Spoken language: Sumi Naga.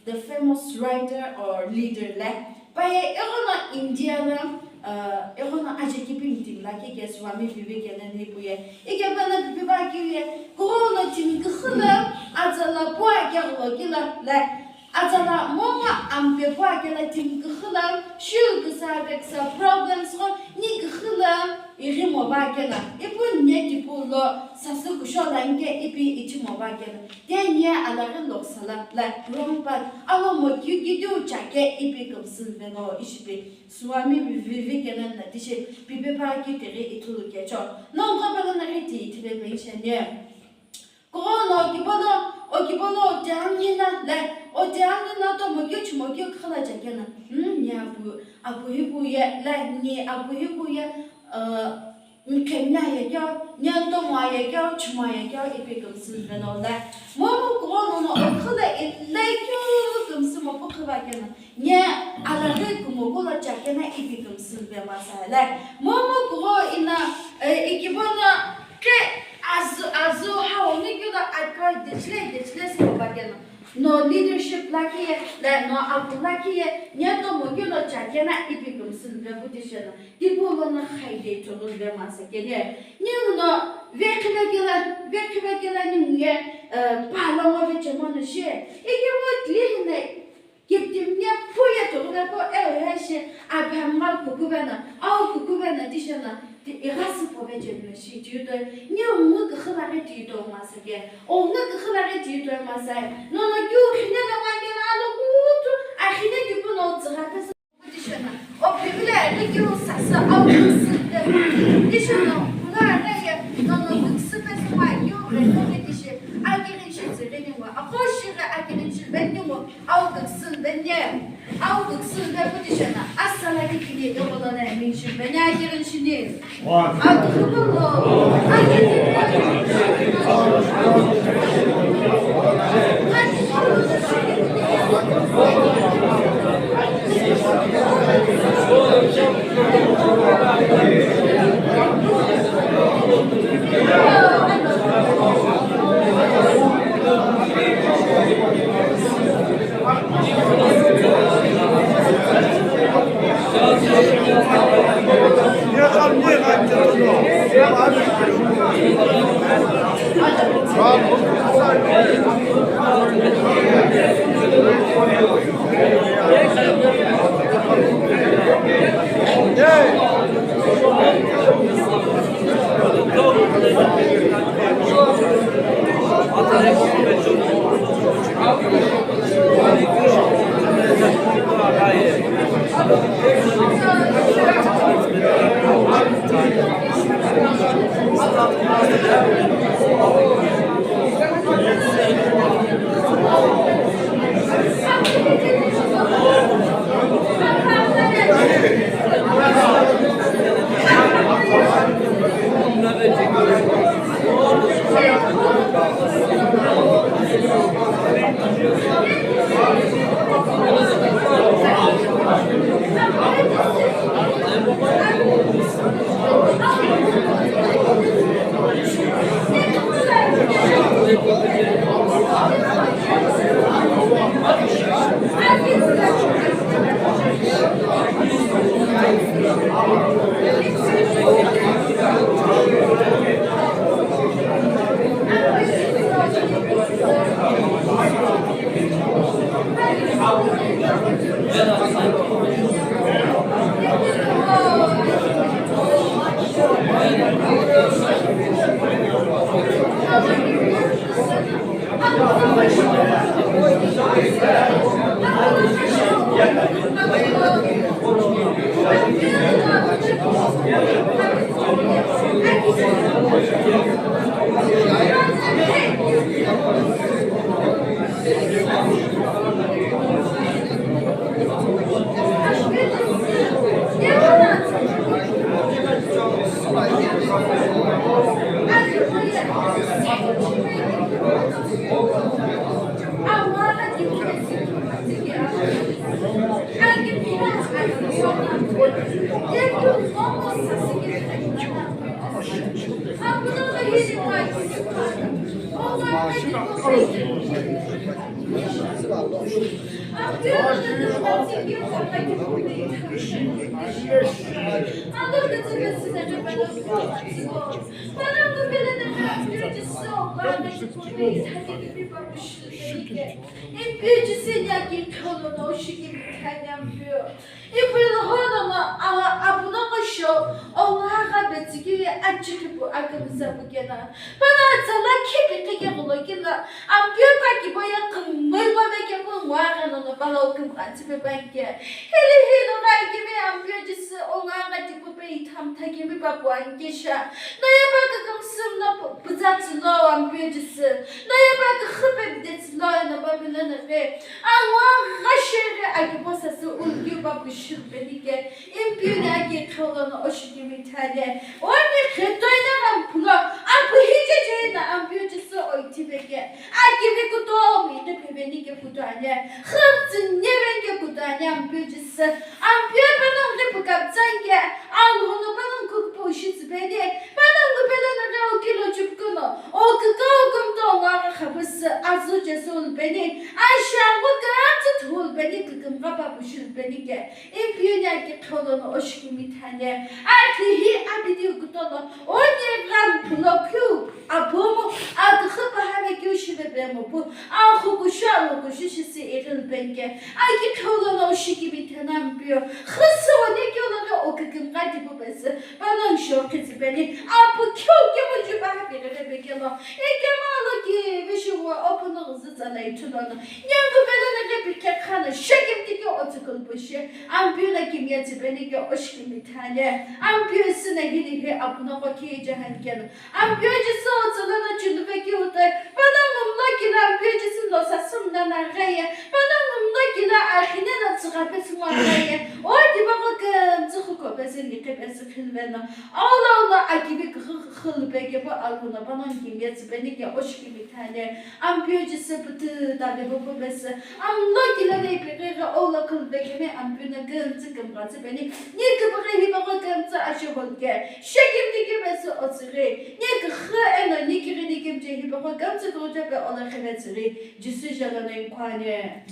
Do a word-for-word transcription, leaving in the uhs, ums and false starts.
The famous writer or leader le, paye eghono India lo, uh, eghono ajekipi meeting lakhi ke Swami Vivekananda ipuye. Ike pano pipi pa kiye, kuhono timi kukhula, atsala pua ke lo kila le, atsala momo ampe pua ke la timi kukhula, shu kusa beksa problems ho ni kukhula, irimo ba ke la, ipu nye tipu lo, sasu kusho la inke ipi itimo ba ke la. Tenya alaghi loksala, like, wrong path, alo mo kyu kidu chake ipi kumsün veno ishipi. Swami Vivekananda tishi pipe pa ki tere itulu kecho. Nongo pala na riti itile pension ye. Kono kibono, o kibono o te amina, like, o te amina to mo kyu chimo kyu khala chake na. Hmm, nya bu, abu hibu ye, like, ni abu hibu ye, uh, Mkhemia ye kyo, nyentomo ye kyo, chuma ye kyo, ipi kumsün veno le. Momu kuhono no okhule ile kyo kumsü mo pukhuba kena. Nye alaghi kumokulo chakena ipi kumsün ve masa le. Momu kuho ina, eh, ikibono ke azu, azu hawo ni kyo da akal dechle, dechle se bakena. No leadership lakhi ye, le no apu lakhi ye, nyentomo kyo lo chakena ipi kumsün ve butishena. Tipau lono khaide ithulu vemasa kene. Ninguno vekhive kela, vekhive kela ninguye, eh, palo ngo vechemano she. Ike wo tlihine, kiptimne puye tuluve po, eh, he she, aphamga kukuvena, au kukuvena tishena, ti-, ighasi po vechemano she, chiuto, ningu kukhulaghi tito masa ke, o ngu kukhulaghi tito masa, nono kiu khinena wangela alo kutu, akhine tipu no tsigha. Tishena, o Biblia ri kiu sasa au kuksü pe. Tishena, kula reye, nono kuksü pe sema kiu reno ke tishi, akirin shi zireni wa, ako shire akirin shi beni wa, au kuksü beni, au kuksü be kutishena, asala ki kini yolona min shi beni akirin shi ni. Ipulo hono no awa apuno qo sho ongaha betsiki achikhipu akümsa pukena. Pana tsala khipi kike gulokila, ampio pa kibo ya kümoi gome ke mo ngwa gano no pala oküm khanti pe banke. Hili hino ga kimi ampio jisi ongaha tipu pe itham thakimi pa puan kisha. Noya pa kakam sum no putsa tsilo ampio jisi. Noya pa kakhipe bide tsilo no pa pina na pe. Angwa gashere akibo sasi ulkiu pa pushir penike. Impiu ni aki kholo no oshikimi thale. Oni khetoina amphulo. Apu hije jena ampio jisi oitibeke. Akivi kutomi ite phevenike kutane. Khirtsi nyevenge kutane ampio jisi. Ampio panongu pukaptsanke. Alhono panongu kukupu shitsibene. Panongu pelonere okilo chupkuno. Okikau kumto ngara khabusi. Azu jesu ulbeni. Ashangu kantsi thulbeni kikimgapa pushilbenike. Impiu ni aki kholo no oshikimi thane. Aki hi abidi kutolo. Oni ram phulo kyu. Apumu, aküxü pahame keu shive pemo pu, axu kushu alo kushu shisi ighil penke, aki kholo no shikimi thena mpio, xüsü one keu lono okükümgha tipu pesi, panongu sho khitsü peni, apu keu kemu ju paha pighi peke lo, ikemu alo ki vishu wa opuno zütsa la ithulono, nyangu pelo na ke pikhe khano, shekim tike otsukul pushi, ampio na kimia tsipeni ke oshikimi thane, ampio sina hili he apuno ko ki jahan kelo, Ampio Jisü tsülono chulupekeu toi, panongu mlo kila Ampio Jisü lo sasümna na gheye, panongu mlo kila akhine lo tsüghape sungwa gheye, o tipaqo kümtsü khukope sü niqhipe sü khilveno, aulo no akivi khulupeke pu alkuno panongu kimye tsüpeni ke oshikimi thane, Ampio Jisü pütü tavevo pu pesü, amlo kila le ipeghi ghi aulo khulupekemi Ampio no kümtsü kümgha tsüpeni, ni küpüghi hipaqo kümtsü ashi holke, Shekimdi kümtsü otsüghi, ni küxü eno ni kighini kümtsü hipaqo kümtsü kughüchepe olokhive tsüghi, Jisü jalo no inkhwane.